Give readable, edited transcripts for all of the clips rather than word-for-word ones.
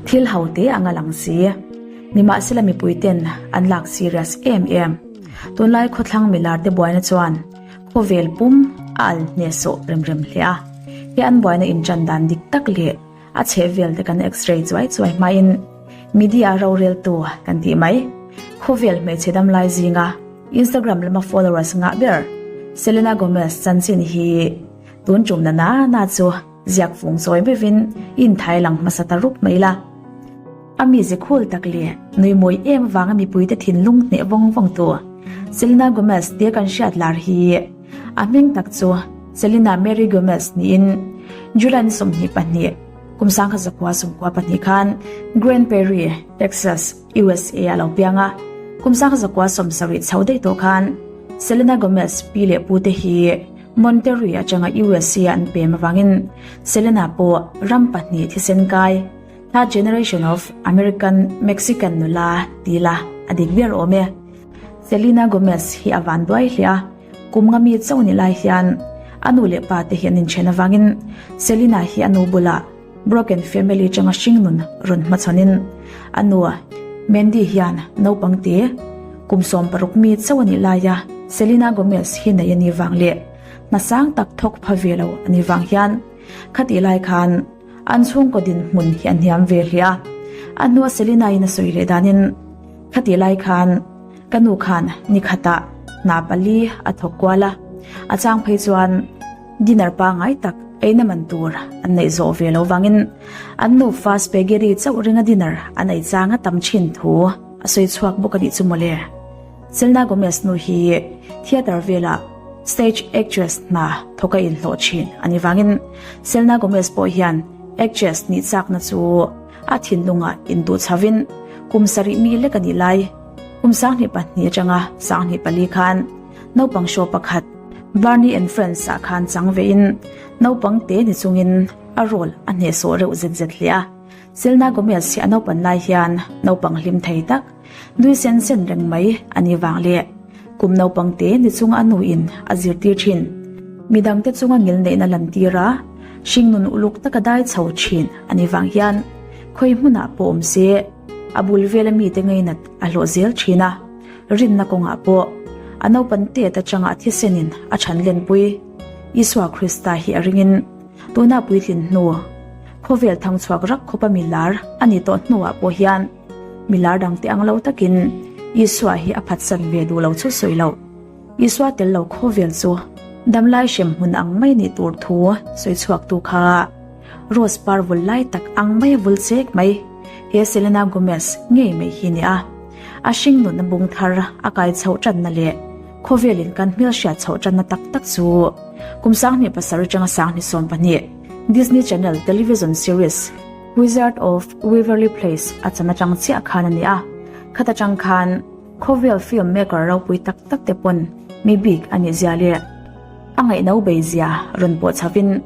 Thil ho te anga lang si. Nimahsela mipui ten an lak serious em em. Tunlai khawthlang milar te buaina chuan khawvel pum a al hnehsawh rem rem hle a. He an buaina inṭan dan dik tak leh a chhehvel te kan x-ray chuai chuai hmain media roreltu kan tih mai. Khawvel hmeichhe damlai zinga Instagram lama followers ngah ber Selena Gomez chanchin hi tun tum na na na chu ziak fung chawi meuhin inthai lang hmasa ta rup mai la. A mize khul tak leh nui mawi em avanga mipuite thinlung hneh vawng vawng tu Selena Gomez tia kan hriat lar hi a hming tak chu Selena Mary Gomez niin July ni 22, kum 1992 khan Grand Prairie, Texas, USA a lo piang a. Kum 1970 chho daih tawh khan Selena Gomez pi leh pu te hi Monterrey atanga USA an pem avangin Selena pawh ram pahnih thisen kai Third generation of American Mexican nula ti la a dik ber awm e. Selena Gomez hi a van duai hle a, kum nga mi chauh ni lai hian a nu leh pa te hi an inthen avangin Selena hi a nu bulah broken family atanga hringnun rawn hmachhawnin a nu Mandy hian naupang te kum 16 mi chauh a nih laia Selena Gomez hi nei a nih vang leh hna sang tak thawk pha ve lo a nih vang hian khatih lai khan An chhungkaw dinhmun hi a hniam ve hle a, a hnua Selina-in a sawi leh danin, Khatih lai khan ka nu khan ni khatah hna pali a thawk kual a, a chang phei chuan dinner pangngai tak eina man tur an neih zawh ve lo vangin an nufa spaghetti chauh ringa dinner an ei chang a tam thin thu a sawi chhuak bawk a nih chu mawle. Selena Gomez nu hi theatre velah stage actress hna thawk a inhlawh thin a ni vangin Selena Gomez pawh hian actress nih chakna chu a thinlungah induh chhovin kum sarih mi lek a nih lai. Kum 2002 atanga 2004 khan naupang show pakhat Barney and Friends ah khan chang vein naupang te ni chungin a role a hnehsawh reuh zet zet hle a. Selena Gomez hi a naupan lai hian naupang hlim thei tak Nui sen sen reng mai a ni vang leh kum naupang te ni chunga a nuin a zirtir thin. Midangte chunga ngilneihna lantir a, hringnun uluk taka dai chho thin a ni vang hian khawi hmunah pawh awm se a bul vela mite ngainat a hlawh zel thin a, rinna kawngah pawh a naupan tet atanga a thisenin a chhan lenpui Isua Krista hi a ringin tuna puitlin hnu khawvel thangchhuak rak khawpa milar a ni tawh hnuah pawh hian Milar dangte ang lo takin Isua hi a phatsan ve duh lo chu sawi loh. Isua tel lo khawvel chu damlai hrem hmun ang mai nih tur thu sawi chhuaktu kha Rose par vul lai tak ang mai a vul chek mai he Selena Gomez ngei mai hi nia. A hringnunna bung thar a kai chhoh tanna leh khawvelin kan hmelhriat chhoh tanna tak tak chu kum 2007 atanga 2012 Disney Channel television series Wizard of Waverly Place a chan atang chiah khan a ni a, khat atang khan khawvel film maker ropui tak tak te pawn mi bik a nih zia leh a ngaihno bei zia rawn pawh chhovin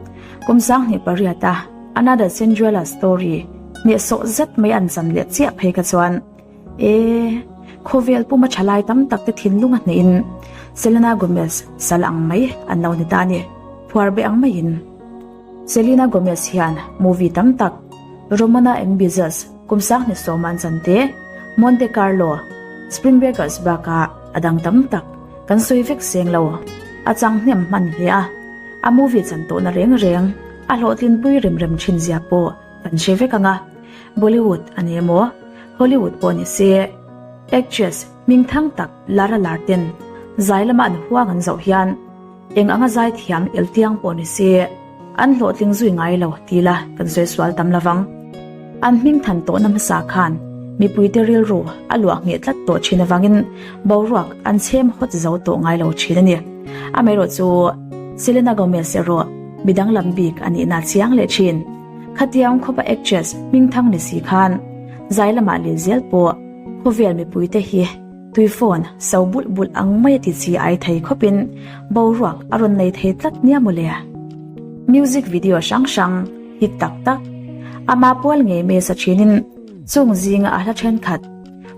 kum 2008 a Another Cinderella Story hnehsawh zet mai an chan leh chiah phei kha chuan e khawvel puma thalai tam tak te thinlung a hnehin Selena Gomez sal ang mai an lo ni ta a ni, phuar be ang maiin. Selena Gomez hian movie tam tak Romana and Bizas, kum 2010 an chan te, Monte Carlo, Spring Breakers bakah a dang tam tak kan sawi vek seng lo. A chang hnem hman hle a, a movie chan tawhna reng reng a hlawhtlinpui rem rem thin zia pawh kan hre vek ang a. Bollywood a ni emaw, Hollywood pawh ni se, actress hmingthang tak Lara Larten zai lama an huang an zoh hian, Eng anga zaithiam eltiang pawh ni se, an hlawhtling zui ngai lo ti la kan sawi sual tam lovang. An hming than tawhna hmasa khan mipuite rilru a luah ngheh tlat tawh thin avangin boruak an chhem hawt zo tawh ngai lo thin a ni. Amaherawhchu Selena Gomez erawh midang lam bik a nihna chiang leh thin. Khatiang khawpa actress hmingthang ni si khan zai lamah leh zel pawh khawvel mipuite hi Tui phone so bulh bulh ang mai a ti chi ai thei khawpin boruak a rawn nei thei tlat nia mawle. Music video hrang hrang hit tak tak ama pual ngei mai sa thinin chung zinga a hla thenkhat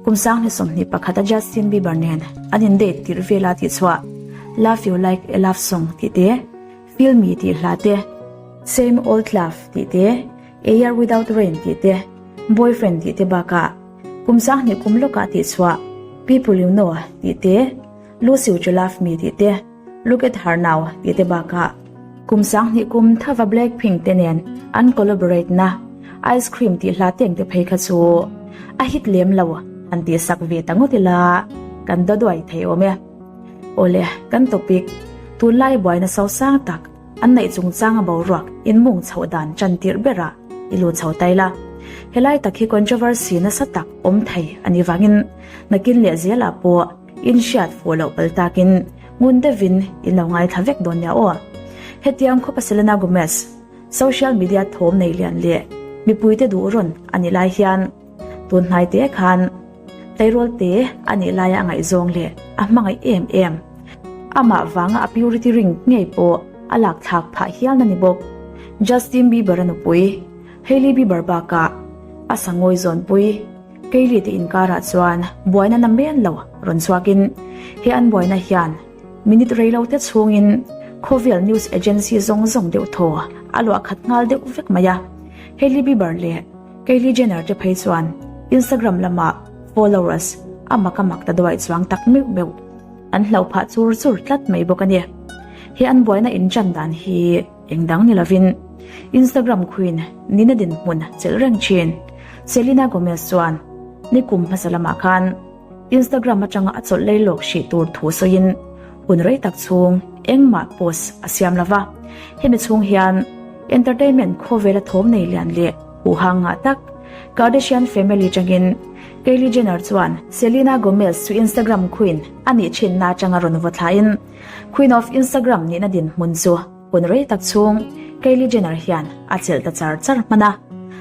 kum 2021 a Justin Bieber nen an in date tirh vela tih chhuah Love You Like a Love Song tih te, Feel Me tih hla te, Same Old Love tih te, A Year Without Rain tih te. Boyfriend tih te bakah kum 2000 kum lawkah tihchhuah People You Know tih te, Lucy Would You Love Me tih te, Look At Her Now tih te bakah kum 20 kum thava Blackpink te nen an collaborate na Ice Cream tih hla teng te phei kha chu a hit lem lo han tih sak ve ta ngawt ila kan daduai thei awm e. Awle, kan topic, tunlai buaina sosang tak an neih chungchanga boruak inmung chhoh dan tan tirh berah i lut chho tai la. Helai tak hi controversy nasa tak awm thei a nih vangin nakin leh zelah pawh in hriat fuh loh pal takin ngun deuhin in lo ngaithla vek dawn nia aw. Hetiang khawpa Selena Gomez social media thawm nei lian leh mipuite duh rawn a nih lai hian tun hnai te khan Tleirawl te a nih laia a ngaihzawng leh a hmangaih em em. Amah vanga a purity ring ngei pawh a lak thlak phah hialna ni bawk. Justin Bieber a nupui, Hailey Bieber bakah a sangawi zawnpui Kylie te inkarah chuan buaina na men lo rawn chhuakin he an buaina hian minute reilo te chhungin khawvel news agency zawng zawng deuh thaw a luah khat nghal deuh vek mai a. Hailey Bieber leh Kylie Jenner te phei chuan Instagram lamah followers a mak a mak ta duai chuang tak meuh meuh an hlauh phah chur chur tlat mai bawk a ni. He an buaina inṭan dan hi eng dang ni lovin Instagram queen nina dinhmun chelh reng ṭhin Selena Gomez chuan nikum hmasa lamah khan Instagram atanga a chawlh lei lawk hrih tur thu sawiin hun rei tak chhung engmah post a siam lova. Hemi chhung hian entertainment khawvela thawm nei lian leh huhang ngah tak Kardashian family tangin Kylie Jenner chuan Selena Gomez chu Instagram queen a nih thinna atanga rawn vaw thlain Queen of Instagram nihna dinhmun chu hun rei tak chhung Kylie Jenner hian a chelh ta char char hman a,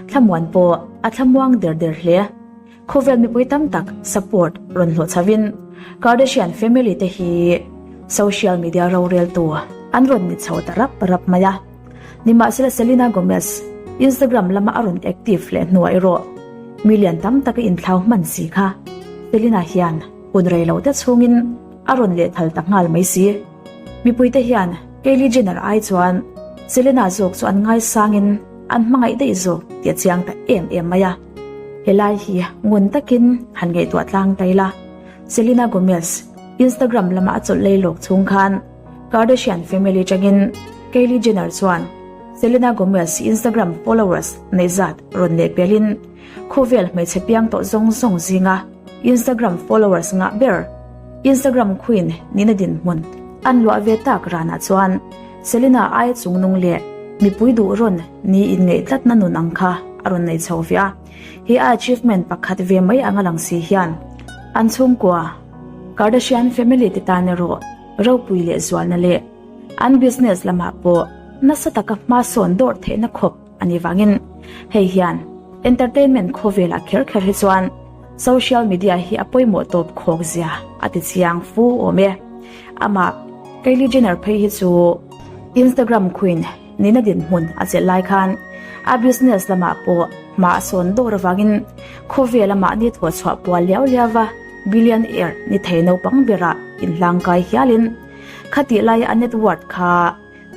thlamuan pawh a thlamuang der der hle. Khawvel mipui tam tak support rawn hlawh chhovin Kardashian family te hi social media roreltu an rawn ni chho ta rap rap mai a. Nimahsela Selena Gomez Instagram lama a rawn active leh hnuah erawh million tam taka inthlau hman si kha Selena hian hun rei lo te chhungin a rawn lehthal ta nghal mai si. Mipuite hian Kylie Jenner ai chuan Selena zawk chu an ngaisangin an hmangaih daih zawk tih a chiang ta em em mai a. Helai hi ngun takin han ngaihtuah tlang ta ila. Selena Gomez Instagram lama a chawlh lei lawk chhung khan Kardashian family tangin Kylie Jenner chuan Selena Gomez Instagram followers neih zat rawn leh pelin khawvel hmeichhe piang tawh zawng zawng zinga Instagram followers ngah ber Instagram queen nihna dinhmun an luah ve tak ranah chuan Selena aia chungnung leh mipui duh rawn ni inngeih tlatna nun ang kha a rawn nei chho ve a. He a achievement pakhat ve mai anga lang si hian an chhungkua Kardashian family te tan erawh ropui leh zualna leh an business lamah pawh nasa taka hma sawn dawrh theihna khawp a nih vangin hei hian entertainment khawvelah kher kher hi chuan social media hi a pawimawh tawp khawk zia a ti chiang fu awm e. Amah Kylie Jenner phei hi chu Instagram queen nihna dinhmun a chelh lai khan a business lamah pawh hma a sawn dawr avangin khawvela mahni thawhchhuah pual liau liau va billionaire ni thei naupang berah inhlangkai hialin khatih laia a net worth kha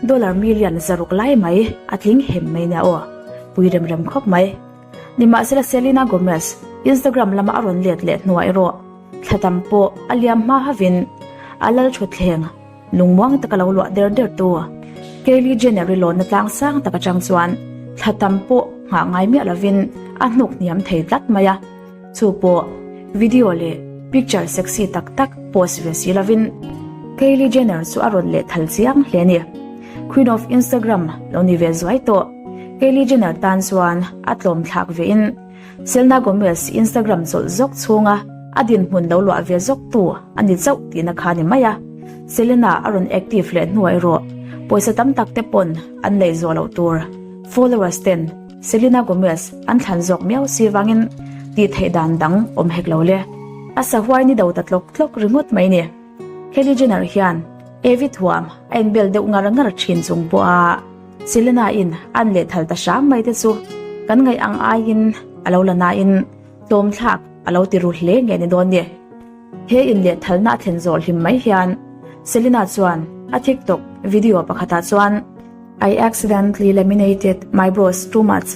Dollar million 600 lai mai a tling hem mai nia aw. Pui rem rem khawp mai. Nimahsela Selena Gomez Instagram lama a rawn let leh hnuah erawh thla tam pawh a liam hma havin a lal thutthleng lungmuang taka lo luah der der tu Kylie Jenner i lawnna tlang sang tak atang chuan thla tam pawh nghah ngai miah lovin a hnuk hniam thei tlat mai a. Chu pawh video leh picture sexy tak tak post ve si lovin Kylie Jenner chu a rawn lehthal chiang hle a ni. Queen of Instagram lo ni ve zuai tawh. Kylie Jenner tan chuan a tlawm thlak vein Selena Gomez Instagram chawlh zawk chhunga a dinhmun lo luah ve zawk tu a ni chauh tihna kha ni mai a. Selena a rawn active leh hnuah erawh pawisa tam tak te pawn an lei zawh loh tur followers ten Selena Gomez an thlan zawk miau si vangin tih theih dan dang awm hek lo le. A sahuai ni do ta tlawk tlawk ringawt mai ni. Kylie Jenner hian Evie thuam a inbel deuh ngar ngar thin chung pawha Selena in an lehthal ta hram mai te chu kan ngaih ang aiin a lo la nain tlawm thlak a lo ti ru hle nge ni dawn ni. He inlehthalna a thlen zawh hlim mai hian Selena chuan a TikTok video pakhatah chuan I accidentally laminated my brows too much,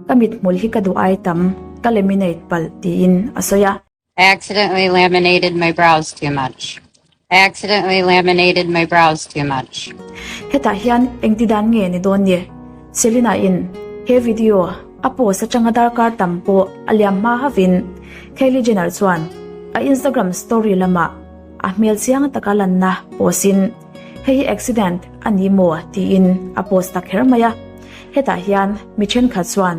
ka mithmul hi ka duh ai tam. Ka laminate palh tiin a sawi a. I accidentally laminated my brows too much. I accidentally laminated my brows too much. Hetah hian engti dan nge ni dawn ni? Selena in he video a post atanga darkar tam pawh a liam hma havin Kylie Jenner chuan a Instagram story lamah a hmel chiang taka lanna post in hei hi accident a ni maw tiin a post ta kher mai a. Hetah hian mi thenkhat chuan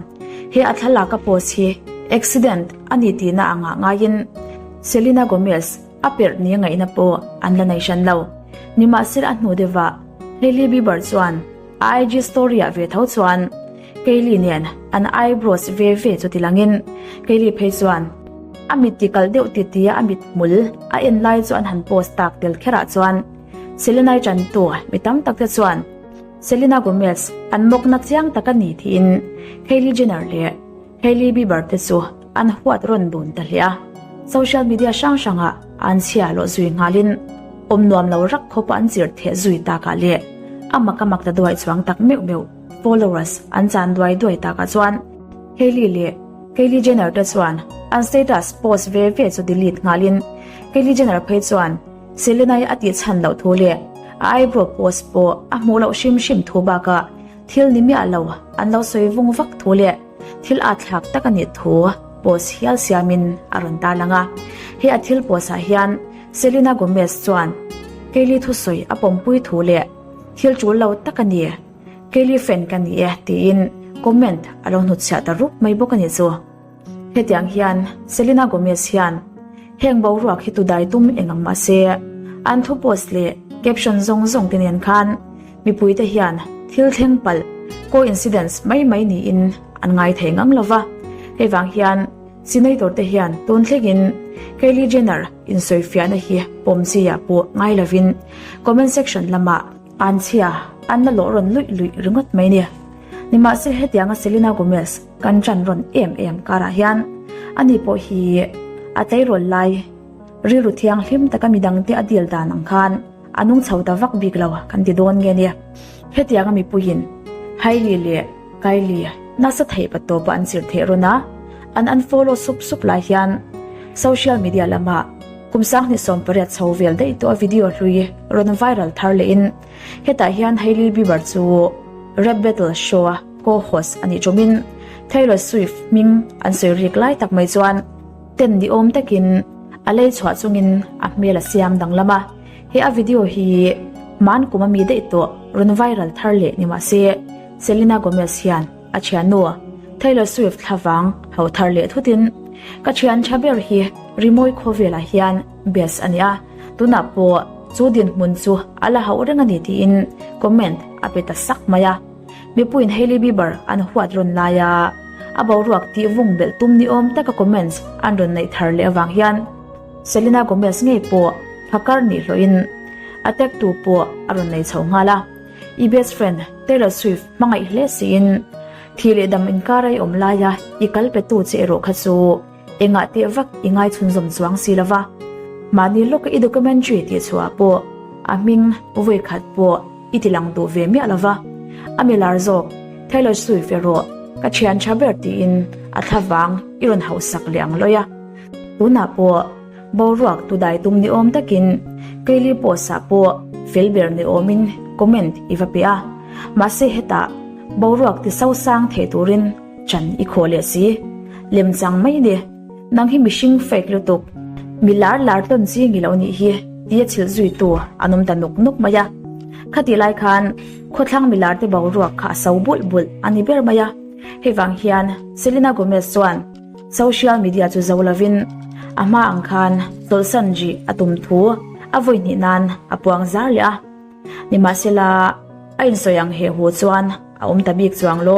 he a thlalak a post hi accident a ni tihna angah ngaiin Selena Gomez a perh ni ngaihna pawh an la nei hran lo. Nimahsela a hnu deuhah Hailey Bieber chuan a IG story ah ve tho chuan Kylie nen an eyebrows ve ve chu ti langin Kylie phei chuan a mit ti kalh deuh ti tia a mit hmul a en lai chu an han post tak tel kherah chuan Selenai tantu mi tam tak te chuan Selena Gomez an mawkna chiang tak a ni tiin Kylie Jenner leh Hailey Bieber te chu an huat rawn dun ta hle a. Social media hrang hrangah an chhia lawh zui nghalin awm nuam lo rak khawpa an chirh theh zui takah leh a mak a mak ta duai chuang tak meuh meuh followers an chan duai duai takah chuan Hailey leh Kylie Jenner te chuan an status post ve ve chu delete nghalin Kylie Jenner phei chuan Selenai a tih chhan loh thu leh a eyebrow post pawh a hmuh loh hrim hrim thu bakah thil ni miah lo an lo sawi vung vak thu leh thil at thlak tak a nih thu post hial siamin a rawn tarlang a. He a thil post ah hian Selena Gomez chuan Kylie thusawi a pawmpui thu leh thil tul lo tak a ni, Kylie fan ka ni e tiin comment a lo hnutchhiah ta rup mai bawk a ni chu. Hetiang hian Selena Gomez hian heng boruak hi tudai tum eng ang mah se, an thu post leh caption zawng zawng te nen khan mipuite hian thil thleng palh, coincidence, mai mai niin an ngai thei ngang lo va. Hei vang hian Senator te hian tun thlengin Kylie Jenner insawifiahna hi pawm chiah pawh ngai lovin comment section lamah an chhia an la lawh rawn luih luih ringawt mai ni. Nimahse hetianga Selena Gomez kan ṭan rawn em em karah hian ani pawh hi a tleirawl lai rilru thianghlim taka midangte a dil dan ang khan a nung chho ta vak bik lo kan ti dawn nge nia. Hetianga mipuiin Hailey leh Kylie nasa theih pa tawpa an chirh theih rawn a, an unfollow sup sup lai hian social media lamah kum 28 chho vel daih tawh a video hlui rawn viral thar lehin hetah hian Hailey Bieber chu Rap Battle show a co-host a nih ṭumin Taylor Swift hming an sawi rik lai tak mai chuan ten ni awm takin a lei chhuah chungin a hmel a siam danglam a. He a video hi hman kum a mi daih tawh rawn viral thar leh ni mah se Selena Gomez hian a thiannu Taylor Swift thlavang hauh thar leh thutin ka thian tha ber hi rimawi khawvelah hian best a ni a, tunah pawh chu dinhmun chu a la hauh reng a ni tiin comment a pe ta sak mai a. Mipuiin Hailey Bieber an huat rawn lai a, a boruak tih vung belh tum ni awm taka comments an rawn neih thar leh avang hian Selena Gomez ngei pawh phakar nih hlawhin a tag tu pawh a rawn nei chho nghal a. I best friend Taylor Swift hmangaih hle siin thih leh dam inkar a i awm laia i kal pe tu che erawh kha chu Engah teh vak i ngai chhunzawm chuang si lova, mahni lawka i documentary tih chhuah pawh a hming vawi khat pawh i ti lang duh ve miah lova, a mi lar zawk Taylor Swift erawh ka thian tha ber tiin a thlavang i rawn hauhsak leh ang lawi a. Tunah pawh boruak tu dai tum ni awm takin Kylie post ah pawh fel ber ni awmin comment i va pe a, mahse hetah boruak ti sosang thei turin Chan i khawh leh si. Lem chang mai ni. Nang hi mihring fake lutuk. Mi lar lar tawn chi ngi lo nih hi tia chhilh zui tu an awm ta nuk nuk mai a. Khatih lai khan khawthlang mi lar te boruak kha a so bulh bulh a ni ber mai a. Hei vang hian Selena Gomez chuan social media chu zo lovin a hma ang khan chawlhsan rih a tum thu a vawi hnih nan a puang zar leh a. Nimahsela a insawi ang heh hu chuan a awm ta bik chuang lo.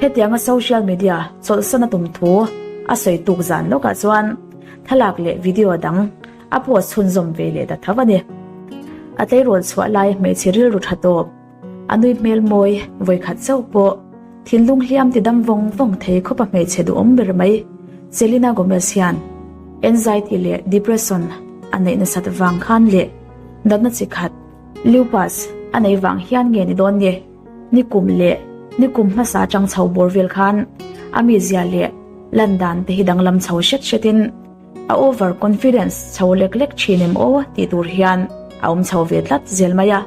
Hetianga social media chawlhsan a tum thu a sawi tuk zan lawkah chuan thlalak leh video dang a post chhunzawm ve leh ta tho a ni. A tleirawl chhuah lai hmeichhe rilru tha tawp, a nui hmel mawi vawikhat chauh pawh thinlung hliam ti dam vawng vawng thei khawpa hmeichhe duhawm ber mai Selena Gomez hian anxiety leh depression a neih nasat vang khan leh natna chi khat lupus a nei vang hian nge ni dawn ni? Ni kum leh ni kum hmasa chang chho bawr vel khan a mizia leh. Lan dan te hi danglam chho hret hretin a over confidence chho lek lek thin em aw tih tur hian a awm chho ve tlat zel mai a.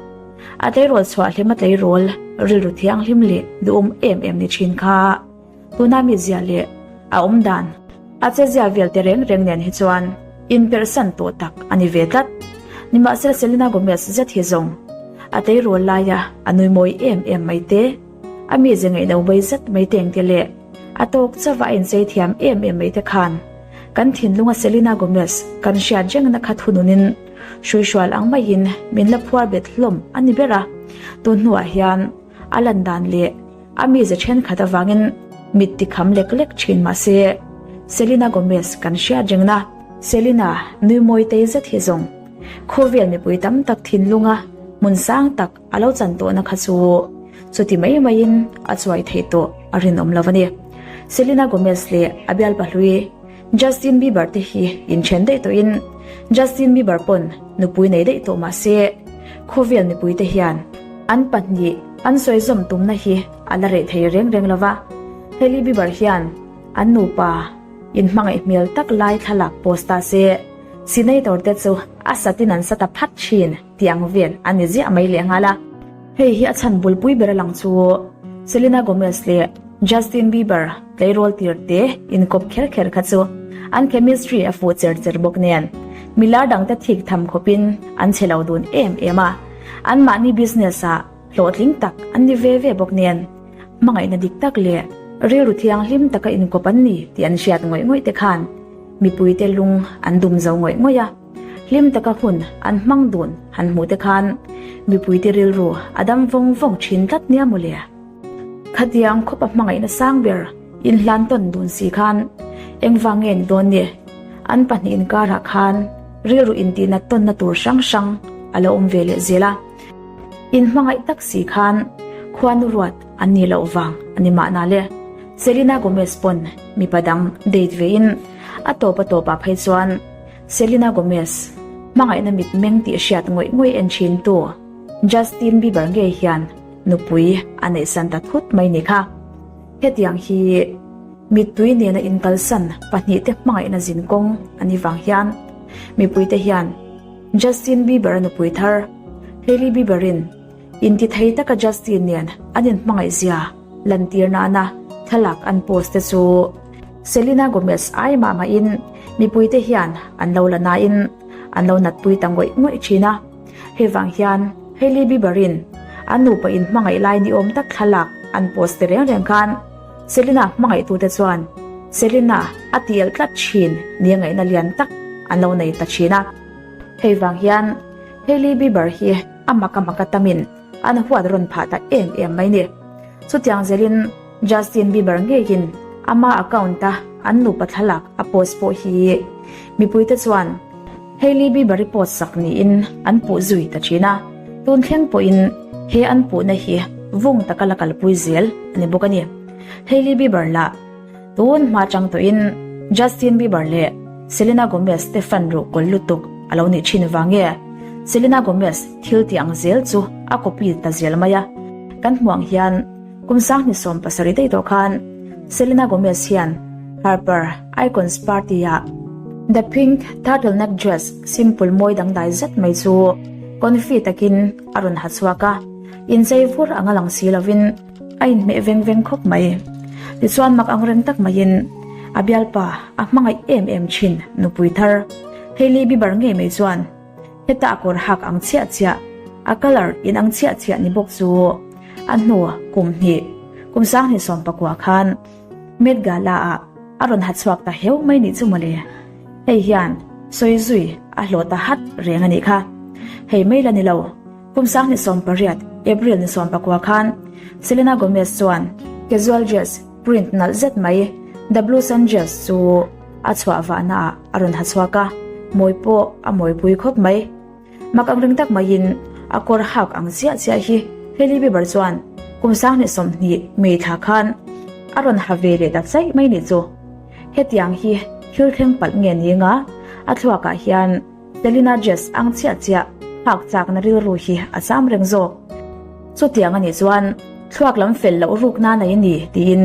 A tleirawl chhuah hlima tleirawl rilru thianghlim leh duhawm em em ni thin kha tuna mizia leh a awm dan a chezia vel te reng reng nen hi chuan inperhsan tawh tak a ni ve tlat. Nimahsela Selena Gomez zet hi zawng a tleirawl laia a nui mawi em em mai te. A mize ngaihno bai zet mai teng te leh a tawk chauh a inchei thiam em em mai te khan kan thinlunga Selena Gomez kan hriat rengna kha thununin hruihrual ang maiin min la phuar bet hlawm a ni ber a. Tun hnuah hian a lan dan leh a mize thenkhat avangin mit tikham lek lek thin mah se Selena Gomez kan hriat rengna Selena nui mawi tei zet hi zawng khawvel mipui tam tak thinlunga hmun sang tak A lo chan tawhna kha chu chuti mai maiin a chuai theih tawh a rinawm lo a ni. Selena Gomez leh a bialpa hlui Justin Bieber te hi inthen daih tawhin Justin Bieber pawn nupui nei daih tawh mah se khawvel mipui te hian an pahnih an sawi zawm tumna hi a la reh thei reng reng lo va. Hailey Bieber hian an nupa inhmangaih hmel tak lai thlalak post ta se Senator te chu a satin an sa ta phat thin. Tih ang vel a ni ziah mai leh nghal a. Hei hi a chhan bulpui ber a lang chu Selena Gomez leh Justin Bieber tleirawl tir te inkawp kher kher kha chu an chemistry a fuh cher cher bawk nen milar dangte thik tham khawpin an che lo dun em em a, anmahni business ah hlawhtling tak an ni ve ve bawk nen hmangaihna dik tak leh rilru thianghlim taka inkawp an ni tih an hriat ngawih ngawih te khan mipuite lung an dum zo ngawih ngawih a. Hlim taka hun an hmang dun han hmuh te khan mipuite rilru a dam vawng vawng thin tlat nia mawle. Khatiang khawpa hmangaihna sang ber inhlan tawn dun si khan engvang nge ni dawn ni? An pahnih inkarah khan rilru intihnat tawnna tur hrang hrang a lo awm ve leh zel a. Inhmangaih tak si khan khuanu ruat an nih loh vang a ni mahna le. Selena Gomez pawn mipa dang date vein a tawp a tawpah phei chuan Selena Gomez, hmangaihna mit meng tih hriat ngawih ngawih en thin tu Justin Bieber ngei hian nupui a neihsan ta thut mai ni kha. Hetiang hi mittui nena inkalsan pahnihte hmangaihna zin kawng a ni vang hian mipuite hian Justin Bieber-a nupui thar Hailey Bieber-in intithei taka Justin nen an inhmangaih zia lantir nana thlalak an post te chu Selena Gomez ai mah mahin mipuite hian an lo la nain an lo natpui ta ngawih ngawih thin a. Hei vang hian Hailey Bieber-in an nupa inhmangaih lai ni awm tak thlalak an post te reng reng khan Selena hmangaihtute chuan Selena a ti elh tlat thin nia ngaihna lian tak an lo nei ta thin a. Hei vang hian Hailey Bieber hi a mak a mak a tamin an huat rawn phah ta em em mai ni. Chutiang zelin Justin Bieber ngeiin ama account-a an nupa thlalak a post pawh hi mipuite chuan Hailey Bieber-i post sak niin an puh zui ta thin a, tun thleng pawhin he an puhna hi vung taka la kalpui zel a ni bawk a ni. Hailey Bieber lah tun hma chang tawhin Justin Bieber leh Selena Gomez te fan ruh kawl lutuk a lo nih thin vang nge Selena Gomez thil tih ang zel chu a copy ta zel mai a, kan hmuh ang hian Kum sanghnih 70 daih tawh khan Selena Gomez hian Harper Icons Party-ah The Pink Turtleneck Dress simple mawi dangdai zet mai chu confi takin a rawn ha chhuak a, inchei vur anga lang si lovin a inhmeh veng veng khawp mai. Tichuan mak angreng tak maiin a bialpa a hmangaih em em thin nupui thar Hailey Bieber ngei mai chuan heta a kawr hak ang chiah chiah, a colour inang chiah chiah ni bawk chu A hnu kum hnih, kum sanghnih 19 khan Met Gala ah a rawn ha chhuak ta heu mai nih chu mawle. Hei hian sawi zui a hlawh ta hat reng a nih kha. Hei mai la ni lo, kum sanghnih 18 April ni 19 khan Selena Gomez chuan casual dress print nalh zet mai The Blue Sun Dress chu a chhuah vahna ah a rawn ha chhuak a, mawi pawh a mawipui khawp mai. Mak ang reng tak maiin a kawr hak ang chiah chiah hi Hailey Bieber chuan kum 20 May thla khan a rawn ha ve leh ta chaih mai nih chu. Hetiang hi thil thleng palh nge ni nga a thluakah hian Selena dress ang chiah chiah hak chakna rilru hi a cham reng zawk. Chutiang a nih chuan thluak lam fel loh ruk nan a i ni tiin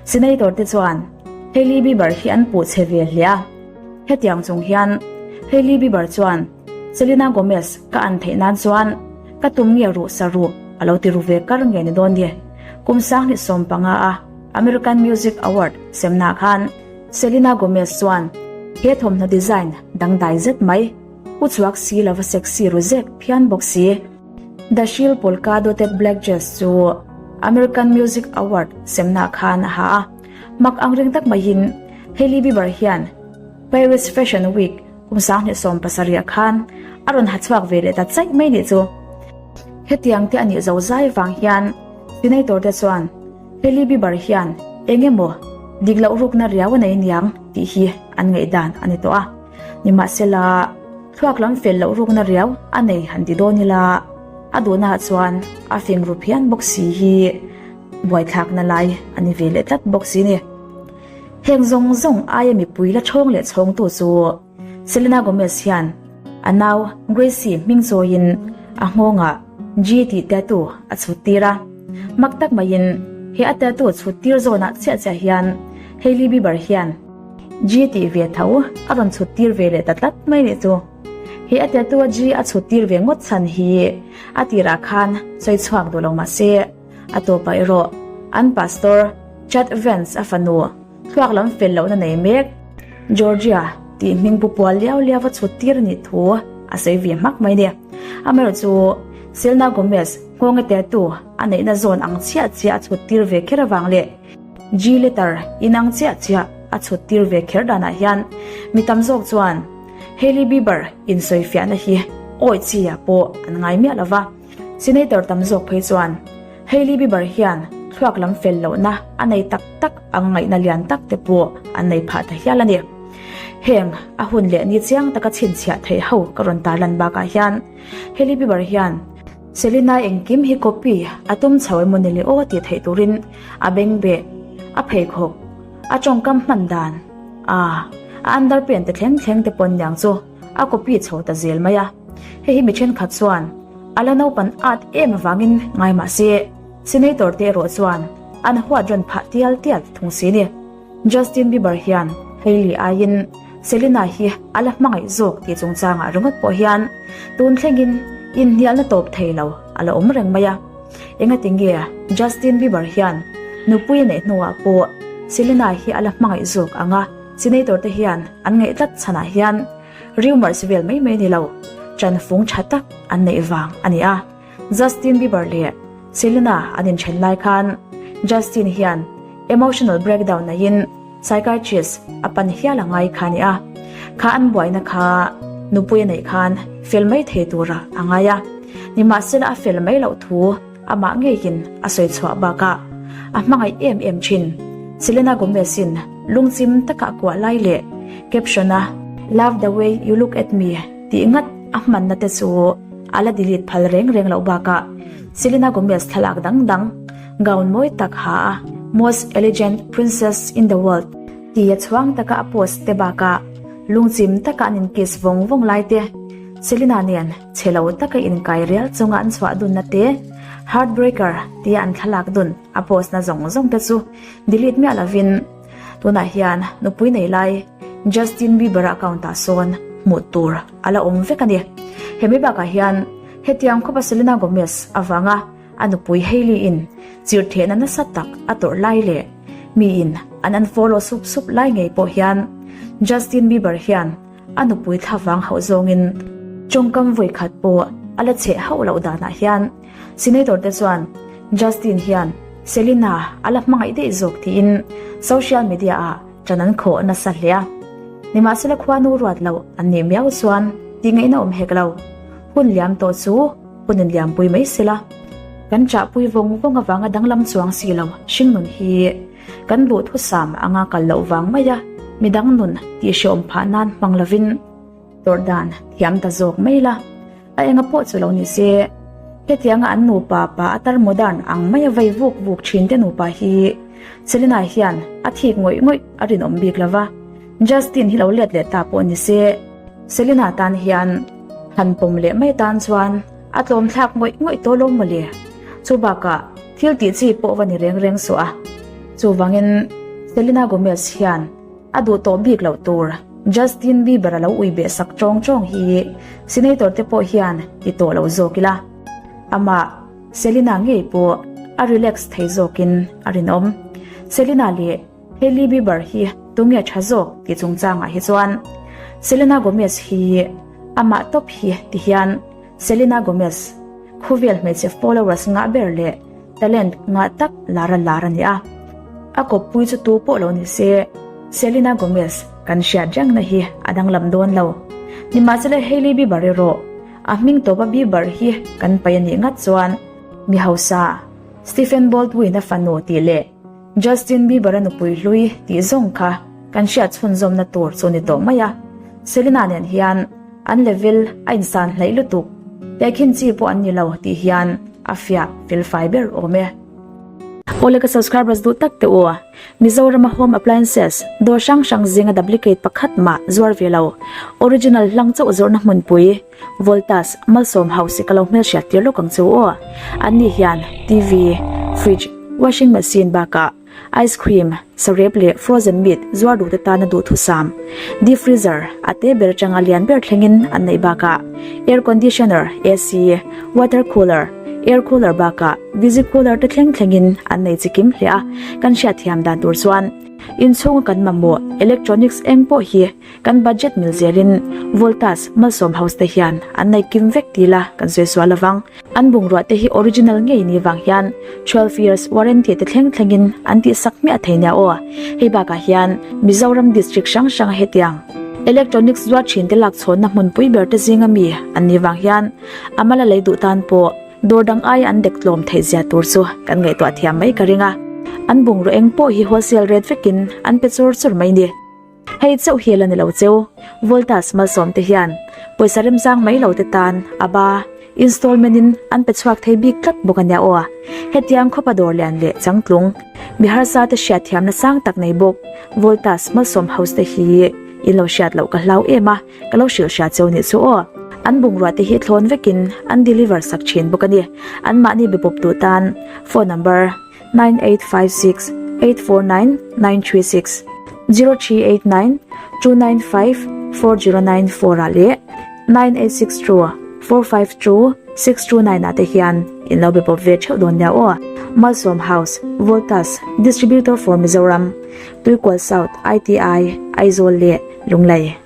Senator te chuan. Hailey Bieber hi an puh chhe ve hle a. Hetiang chung hian Hailey Bieber chuan Selena Gomez ka an theih nan chuan ka tum nge ruh sa ruh a lo ti ru ve kar nge ni dawn ni. Kum 2015 a American Music Award semna khan Selena Gomez chuan he thawmhnaw design dangdai zet mai u chhuak si lova sexy ru zek phian bawk si. The Shield Polka Dotted Black Dress chu American Music Award semna khan a ha a. Mak ang reng tak maiin Hailey Bieber hian Paris Fashion Week kum 2017 ah khan a rawn ha chhuak ve leh ta chaih mai nih chu. Hetiang te a nih zo zai vang hian Senator te chuan Hailey Bieber hian eng emaw dik loh rukna riau a nei niang tih hi an ngaihdan a ni tawh a. Nimahsela, thluak lam fel loh rukna riau a nei han ti dawn ila, a duhnaah chuan a fing ru phian bawk si hi buaithlakna lai a ni ve leh tlat bawk si ni. Heng zawng zawng aia mipui la chhawng leh chhawngtu chu Selena Gomez hian a nau Gracie hming chawiin a nghawngah G tih tattoo a chhut tir a. Mak tak maiin he a tattoo chhut tir zawnah chiah chiah hian Hailey Bieber hian G tih ve tho a rawn chhut tir ve leh ta tlat mai nih chu. He a tattoo a G a chhut tir ve ngawt chhan hi a tirah khan sawi chhuak duh lo mah se a tawpah erawh an pastor Chad Vance a fanu thluak lam fel lohna nei mek Georgia tih hming pu pual liau liau a chhut tir a nih thu a sawi ve hmak mai ni. Amaherawh chu Selena Gomez nghawnga tattoo a neihna zawn ang chiah chiah a chhut tir ve kher avang leh G letter inang chiah chiah a chhut tir ve kher danah hian mi tam zawk chuan Hailey Bieber insawifiahna hi awi chi ah pawh an ngai miah lo va. Senator tam zawk phei chuan Hailey Bieber hian thluak lam fel lohna a nei tak tak ang ngaihna lian tak te pawh an nei phah ta hial a ni. Heng a hun leh ni chiang taka chhinchhiah theih ho ka rawn tarlan bakah hian Hailey Bieber hian Selena engkim hi copy a tum chho emaw ni le aw tih theih turin a bengbeh, a pheikhawk, a tawngkam hman dan, a a underpant te thleng thleng te pawn niang chu a copy chho ta zel mai a. Hei hi mi thenkhat chuan a la naupan at em avangin ngai mah se, Senator te erawh chuan an huat rawn phah tial tial thung si ni. Justin Bieber hian Hailey aiin Selena hi a la hmangaih zawk tih chungchangah ringawt pawh hian tun thlengin inhnialna tawp thei lo a la awm reng mai a. Engati nge Justin Bieber hian nupui a neih hnuah pawh Selena hi a la hmangaih zawk ang a, Senator te hian an ngaih tlat chhanah hian Rumours vel mai mai ni lo, chanfung tha tak an neih vang a ni a. Justin Bieber leh Selena an inthen lai khan Justin hian emotional breakdown neiin psychiatrist a pan hial a ngai kha a ni a. Kha an buaina kha nupui a neih khan fel mai thei tura a ngai a. Nimahsela a fel mai loh thu amah ngeiin a sawi chhuah bakah a hmangaih em em thin. Selena Gomez-in lungchim taka a kuah lai leh caption-a Love the way you look at me tih ngat a hmanna te chu a la delete phal reng reng loh bakah Selena Gomez thlalak dang dang gown mawi tak ha a Most elegant princess in the world tia chhuang taka a post te bakah lungchim taka an inkiss vawng vawng lai te Selena nen Chhe lo taka inkai rial chunga an chhuah dunna te, Heartbreaker tia an thlalak dun a post na zawng zawng te chu delete miah lovin tunah hian nupui nei lai Justin Bieber account ah sawn hmuh tur a la awm vek a ni. Hemi bakah hian hetiang khawpa Selena Gomez avanga a nupui Hailey in chirhthehna nasa tak a tawrh lai leh miin an unfollow sup sup lai ngei pawh hian Justin Bieber hian A nupui thlavang hauh zawngin tawngkam vawi khat pawh a la cheh hauh loh danah hian Senator te chuan Justin hian Selena a la hmangaih daih zawk tiin social media ah ṭan an khawh nasa hle a. Nimahsela khuanu ruat loh an nih miau chuan tih ngaihna awm hek lo. Hun liam tawh chu hun inliampui mai sela. Kan ṭahpui vawng vawng avanga danglam chuang si lo hringnun hi Kan duhthusam anga kal loh vang mai a, midang nun tih hreawm phah nan hmang lovin tawrh dan thiam ta zawk mai la. A enga pawh chu lo ni se, hetianga an nupa pa a tar modern ang mai a vei vuk vuk thin te nupa hi Selena hian a thik ngawih ngawih a rinawm bik lo va, Justin hi lo let leh ta pawh ni se, Selena tan hian han pawm leh mai tan chuan a tlawm thlak ngawih ngawih tawh lo mawle. Chu bakah. Thil tih chi pawh va ni reng reng suh a. Chuvangin. Selena Gomez hian a duh tawh bik loh tur Justin Bieber a lo ui beh sak chawng chawng hi Senator te pawh hian ti tawh lo zawk ila. Amah Selena ngei pawh a relax thei zawkin a rinawm. Selena leh Hailey Bieber hi tunge tha zawk tih chungchangah hi chuan Selena Gomez hi amah tawp hi ti hian Selena Gomez khawvel hmeichhe followers ngah ber leh talent ngah tak lar a lar a ni a. A kawppui chu tu pawh lo ni se Selena Gomez kan hriat rengna hi a danglam dawn lo. Nimahsela Hailey Bieber erawh a hming tawpa Bieber hi kan paih a nih ngat chuan mi hausa Stephen Baldwin-a fanu tih leh Justin Bieber-a nupui hlui tih zawng kha kan hriat chhunzawmna tur chu ni tawh mai a, Selena nen hian an level a insan hleih lutuk, tehkhin chi pawh an ni lo tih hian a fiah felfai ber awm e. Awle ka subscribers duh tak teh u, Mizorama home appliances dawr hrang hrang zinga duplicate pakhat mah zuar ve lo, original hlang chauh zawrhna hmunpui, Voltas, Malsawm House hi ka lo hmelhriat tir lawk ang chu aw. An ni hian TV, fridge, washing machine bakah ice cream, sarep leh frozen meat zuar duhte tana duhthusam, deep freezer a te ber atanga lian ber thlengin an neih bakah air conditioner, AC, water cooler, air cooler bakah visi cooler te thleng thlengin an nei chikim hle a, kan hriatthiam dan tur chuan inchhunga kan mamawh electronics eng pawh hi Kan budget mil zelin Voltas, Malsawm House te hian an nei kim vek ti la kan sawi sual lovang. An bungrua te hi original ngei ni vang hian 12 years warranty te thleng thlengin an tih sak hmiah thei nia aw. Hei bakah hian Mizoram district hrang hranga hetiang electronics zuar thin te lak chhawnna hmunpui ber te zinga mi an nih vang hian a mala lei duh tan pawh dawr dang aia an dek tlawm theih zia tur chu kan ngaihtuah thiam mai ka ring a. An bungrua eng pawh hi wholesale rate vekin an pe chur chur mai ni. Hei chauh hi la ni lo cheu, Voltas malsawm te hian pawisa remchang mai lo te tan a ba installment in an pe chhuak thei bik tlat bawk a nia aw. Hetiang khawpa dawr lian leh changtlung, mi harsa te hriatthiamna sang tak nei bawk Voltas malsawm house te hi in lo hriat loh ka hlau em a, ka lo hrilh hria cheu nih chu aw. An bungrua te hi thlawn vekin an deliver sak thin bawk a ni. Anmahni be pawp duh tan phone number. 9856 849 936 0389 295 4094 ah leh 9862 452 629 ah te hian in lo be pawp ve theuh dawn nia aw. Malsawm House, Voltas, Distributor for Mizoram, Tuikual South, ITI, Aizawl leh Lunglei.